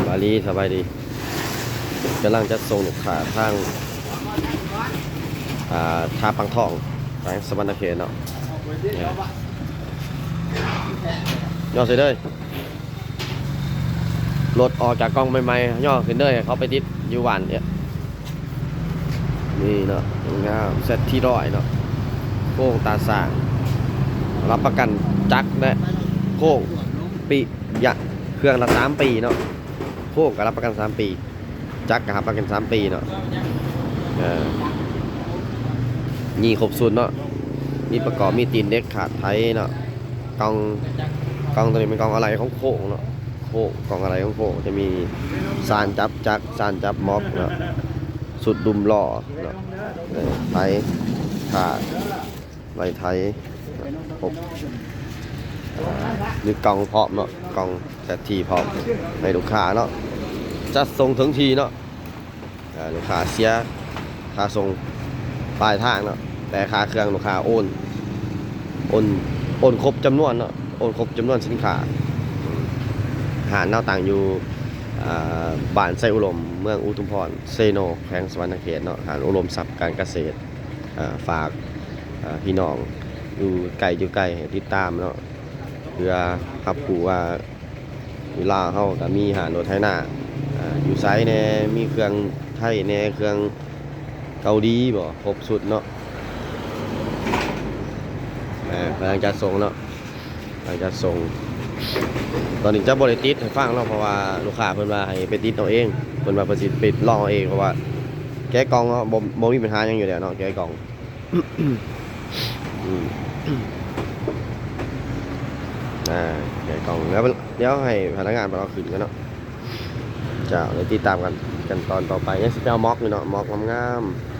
ສະບາຍດີ ສະບາຍດີ. ກຳລັງຈັດສົ່ງລູກຄ້າທາງ ອ່າ ທ່າປາກຊ່ອງ ແຂວງສະຫວັນນະເຂດເນາະ. ຍໍໃສ່ເດີ ລົດອອກຈາກກ່ອງໃໝ່ໆ ຍໍຂຶ້ນເດີ ເຂົາໄປຕິດຢູ່ບ້ານເອີ ນີ້ເນາະ ງາມ ແຊັດທີຮ້ອຍເນາະ ໂຄງຕາຊ່າງ ຮັບປະກັນຈັກ ແລະ ໂຄງ ປີ ຍະ ເຄື່ອງລະສາມປີເນາະ ໂຄງກໍຮັບປະກັນສາມປີ ຈັກກໍຮັບປະກັນສາມປີເນາະ. ເອີ ມີຄົບຊຸດເນາະ ມີປະກອບ ມີຕີນເຫຼັກ ຄາດໄຖເນາະ ກ່ອງ ກ່ອງຕົວນີ້ເປັນກ່ອງອາໄຫຼ່ຂອງໂຄງເນາະ ໂຄງ ກ່ອງອາໄຫຼ່ຂອງໂຄງ ຈະມີຊານຈັບຈັກ ຊານຈັບໝອກເນາະ ຊຸດດຸມລໍ້ເນາະ ເອີ ໄຖ ຄາດ ໄວ້ໄຖ ຄົບ ອ່າ ມີກ່ອງພ້ອມເນາະ ກ່ອງແຊັດທີພ້ອມໃຫ້ລູກຄ້າເນາະ ຈັດສົ່ງເຖິງທີ່ເນາະ. ອ່າ ລູກຄ້າເສຍຄ່າສົ່ງປາຍທາງເນາະ ແຕ່ຄ່າເຄື່ອງລູກຄ້າໂອນ ໂອນ ໂອນຄົບຈຳນວນເນາະ ໂອນຄົບຈຳນວນສິນຄ້າ. ຮ້ານເຮົາຕັ້ງຢູ່ ອ່າ ບ້ານໄຊອຸດົມ ເມືອງອຸທຸມພອນ ເຊໂນ ແຂວງສະຫວັນນະເຂດເນາະ ຮ້ານອຸດົມຊັບການກະເສດ. ອ່າ ຝາກ ອ່າ ພີ່ນ້ອງຢູ່ໃກ້ຢູ່ໄກໃຫ້ຕິດຕາມເນາະ ເພື່ອຮັບຮູ້ວ່າຢູ່ລາວເຮົາກໍມີຮ້ານລົດໄຖນາ ອ່າ ຢູ່ໃສແດ່ ມີເຄື່ອງໄທແດ່ ເຄື່ອງເກົາຫຼີບໍ ຄົບຊຸດເນາະ. ເອີ ກຳລັງຈັດສົ່ງເນາະ ຫຼັງຈາກສົ່ງ ຕອນນີ້ຈະບໍ່ໄດ້ຕິດໃຫ້ຟັງເນາະ ເພາະວ່າລູກຄ້າເພິ່ນວ່າໃຫ້ໄປຕິດເອົາເອງ ເພິ່ນວ່າເພິ່ນຊິໄປລອງເອົາເອງ ເພາະວ່າແກະກ່ອງເນາະ ບໍ່ ບໍ່ມີບັນຫາຫຍັງຢູ່ແລ້ວເນາະ ແກະກ່ອງ. ອືມ ອ່າ ແກະກ່ອງ ແລ້ວ ດຽວໃຫ້ພະນັກງານເພິ່ນເອົາຂຶ້ນກ່ອນເນາະ. ເຈົ້າ ໄດ້ຕິດຕາມກັນ ກັນຕອນຕໍ່ໄປ ຍັງຊິໄປເອົາໝອກຢູ່ເນາະ ໝອກງາມໆ.